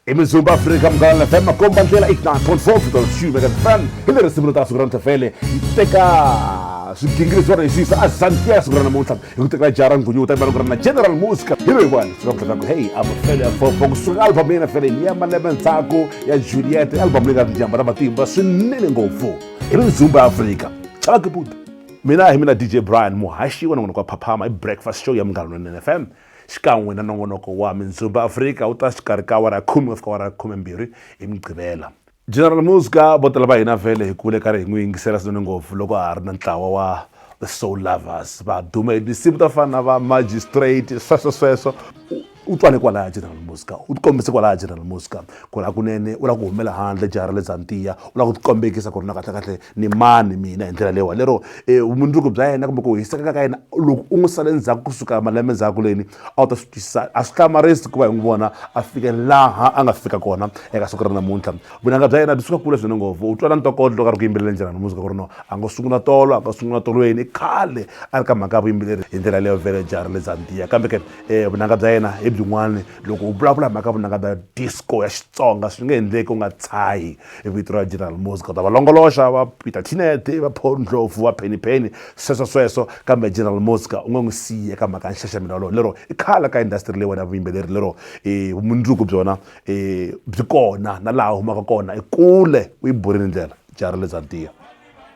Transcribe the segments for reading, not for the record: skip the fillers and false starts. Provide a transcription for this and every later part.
I Mzumba Afrika Munghana FM makomba ndlela 89.4 fika Mega FM hi le risimu ta siku ra namuntlha yi teka swigingirisi wa rhexisa a zantiya siku ra namuntlha hi ku tekela jara ngunyuta imali ku ri na General Muska hi loyi wani siku ra namuntlha ku hey amafele ya fofo kusuka album yena fele ya malembe ndzhaku ya Juliet album leyi nga tinjamba ta matimba swinene ngopfu hi Mzumba Afrika chava kiputa mina hi mina DJ Brian muhaxi wa nongonoko wa Phaphama i breakfast show ya Munghana Lonene FM xikan'we na nongonoko wa Mindzhumba Afrika wu ta xikarhi ka awara ya khume ku fika awara ya khumembirhi hi Mugqivela. General Muzka vo tala va hina vhele hi kule karhi hi n'wi yingisela swinene ngopfu loko a ha ri na ntlawa wa The Soul Lovers va dume hi tinsimu to fana na va Magistrate sweswo sweswo u twale kwalaya General Muzka u tikombise kwalaya General Muzka ku ri hakunene u lava ku humela handle jaha ra le Zantiya u lava ku tikombekisa ku ri na kahlekahle ni mani mina hi ndlela leyiwa lero vumundzuku bya yena kumbe ku hiseka ka yena loko u n'wi sale ndzhaku kusuka malembe ndzhaku leni a wu ta swi twisisa a swi hlamarisi ku va hi n'wi vona a fike laha a nga fika kona eka siku ra namuntlha vunanga bya yena byi suka kule swinene ngopfu u twa na ntokoto loko a ri ku yimbeleleni njhani music ku ri no a nga sungula tolo a nga sungula tolweni i khale a ri ka mhaka ya vuyimbeleri hi ndlela leyo vhele jaha ra le Zantiya kambe ke vunanga bya yena hi byin'wani loko u vulavula hi mhaka vunanga bya disco ya Xitsonga swi nge endleki u nga tshahi hi vito ra General Muzka u ta va longoloxa va Peter Tinete va Paul Ndlovu va Penny Penny sweswo sweswo kambe General Muzka u nga n'wi siyi eka mhaka ya nxaxamelo wolowo lero i khale ka industry leyiwani ya vuyimbeleri lero vumundzuku byona byi kona na laha humaka kona i kule u yi borile ndlela jaha ra le Zantiya.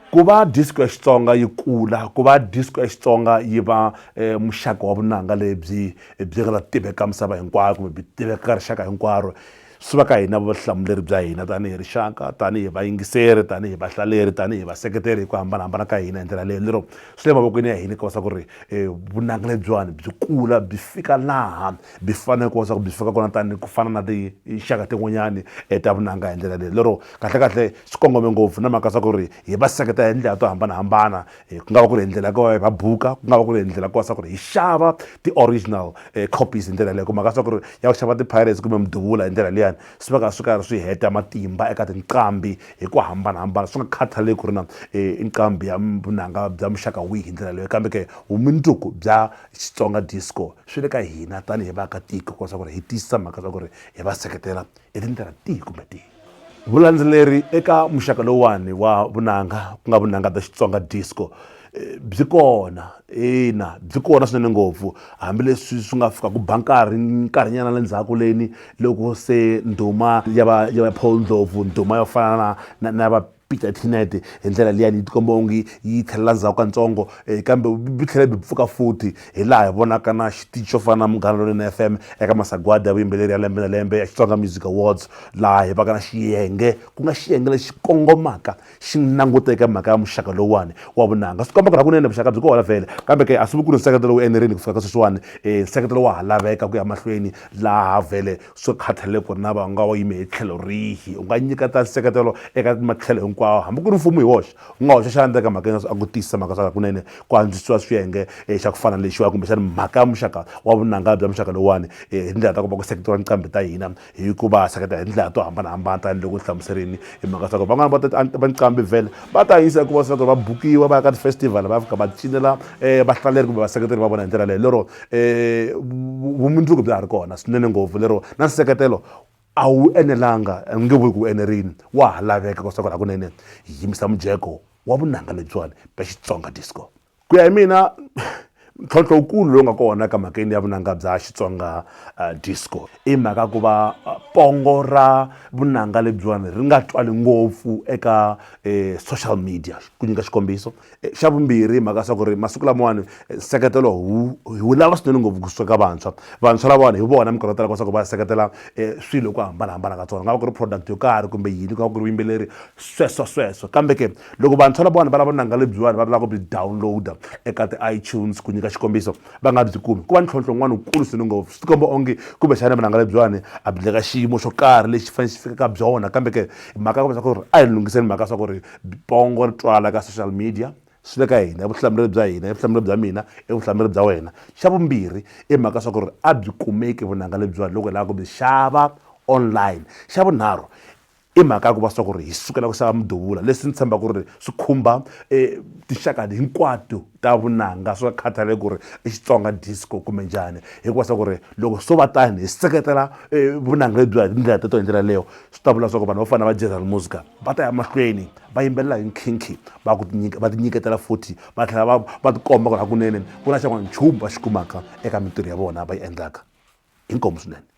Ku va disco ya Xitsonga yi kula ku va disco ya Xitsonga yi va muxaka wa vunanga lebyi byi nga ta tiveka misava hinkwayo kumbe byi tiveka ka rixaka hinkwaro swi va ka hina vutihlamuleri bya hina tanihi rixaka tanihi vayingiseri tanihi vahlaleri tanihi vaseketeri hi ku hambanahambana ka hina hi ndlela leyo lero swi le mavokweni ya hina ku va ku ri vunanga lebyiwani byi kula byi fika laha byi fanele ku va swa ku byi fika kona tanihi ku fana na tinxaka tin'wanyani ta vunanga hi ndlela leyi lero kahlekahle swi kongome ngopfu na mhaka swa ku ri hi va seketela hi ndlela to hambanahambana ku nga va ku ri hi ndlela ya ku va hi va buka ku nga va ku ri hi ndlela ku va swa ku ri hi xava ti-original copies hi ndlela leyo ku mhaka swa ku ri ya ku xava ti-pirates kumbe muduvula hi ndlela liyani swi va ka swi karhi swi heta matimba eka tinqambi hi ku hambanahambana swi nga khathaleki ku ri na i nqambi ya vunanga bya muxaka wihi hi ndlela leyo kambe ke vumundzuku bya Xitsonga disco swi le ka hina tanihi vaakatiko ku swa ku ri hi tiyisisa mhaka swa ku ri hi va seketela hi tindlela tihi kumbe tihi. Vulandzeleri eka muxaka lowuwani wa vunanga ku nga vunanga bya Xitsonga disco byi kona ina byi kona swinene ngopfu hambileswi swi nga fika ku ba nkarhi nkarhinyana le ndzhaku leni loko se ndhuma ya va ya va Paul Ndlovu ndhuma yo fana na na na va Peter Tinet hi ndlela liyani yi tikomba onge yi tlhelela ndzhaku katsongo kambe byi tlhela byi pfuka futhi hi laha hi vonaka na xitichi xo fana na Munghana Lonene F_M eka masagwadi ya vuyimbeleri ya lembe na lembe ya Xitsonga Music Awards laha hi vaka na xiyenge ku nga xiyenge lexi kongomaka xi languteke mhaka ya muxaka lowuwani wa vunanga swi komba ku ri hakunene vuxaka byi kona vhele kambe ke a swi vuli ku ri nseketelo wu enerile ku fika ka sweswiwani nseketelo wa ha laveka ku ya mahlweni laha vhele swi khathaleki ku ri na va nga wa yime hi tlhelo rihi u nga nyiketa nseketelo eka matlhelo hinkwawo hambi ku ri mfumo hi woxe u nga hoxa xandla eka mhaka a ku tiyisisa mhaka swa hakunene ku antswisiwa swiyenge xa ku fana na lexiwa kumbexana mhaka ya muxaka wa vunanga bya muxaka lowuwani hi tindlela ta ku va ku seketeriwa nqambi ta hina hi ku va seketela hi tindlela to hambanahambana tanihiloko ni hlamuserini hi mhaka swa ku van'wana va va nqambi vhele va ta yisa hikuva swa ku va bukiwa va ya ka ti-festival va ya fika va cinela vahlaleri kumbe vaseketeri va vona hi ndlela leyo lero vumundzuku bya ha ri kona swinene ngopfu lero na nseketelo a wu enelanga a nge vuli ku wu enerile wa ha laveka ku swa hakunene hi yimisa mujeko wa vunanga lebyiwani bya Xitsonga disco ku ya hi mina ntlhontlho wukulu lowu nga kona ka mhakeni ya vunanga bya Xitsonga disco i mhaka ku va pongo ra vunanga lebyiwani ri nga twali ngopfu eka social media ku nyika xikombiso Xa vumbirhi mhaka swa ku ri masiku lamawani nseketelo wu hi wu lava swinene ngopfu kusuka ka vantshwa vantshwa lavawani hi vona minkarhi yo tala ku swa ku va seketela swilo hi ku hambanahambana ka swona ku nga va ku ri product yo karhi kumbe yini ku nga va ku ri vuyimbeleri sweswo sweswo kambe ke loko vantshwa lavawani va lava vunanga lebyiwani va lava ku byi download-a eka ti-iTunes ku nyika xikombiso va nga byi kumi ku va ntlhontlho wun'wana wukulu swinene ngopfu swi tikomba onge kumbexana vunanga lebyiwani a byi le ka xiyimo xo karhi lexi fanele xi fika ka byona kambe ke mhaka ya ku ri a hi lunghiseni mhaka swa ku ri pongo ri twala ka social media swi le ka hina i vutihlamuleri bya hina i vutihlamuleri bya mina i vutihlamuleri bya wena xa vumbirhi i mhaka swa ku ri a byi kumeki vunanga lebyiwani loko hi lava ku byi xava online xa vunharhu I mhaka ya ku va swa ku ri hi sukela ku xava miduvula leswi ni tshembaka ku ri swi khumba tinxaka hinkwato ta vunanga swi nga khathaleki ku ri i Xitsonga disco kumbe njhani hikuva swa ku ri loko swo va tani hi seketela vunanga lebyiwa hi tindlela teto hi ndlela leyo swi ta vula swa ku vanhu vo fana na va General Muzka va ta ya mahlweni va yimbelela hi nkhinkhi va ku va tinyiketela futhi va tlhela va va tikomba ku ri hakunene ku na xan'wana nchumu va xi kumaka eka mintirho ya vona va yi endlaka. Inkomu swinene.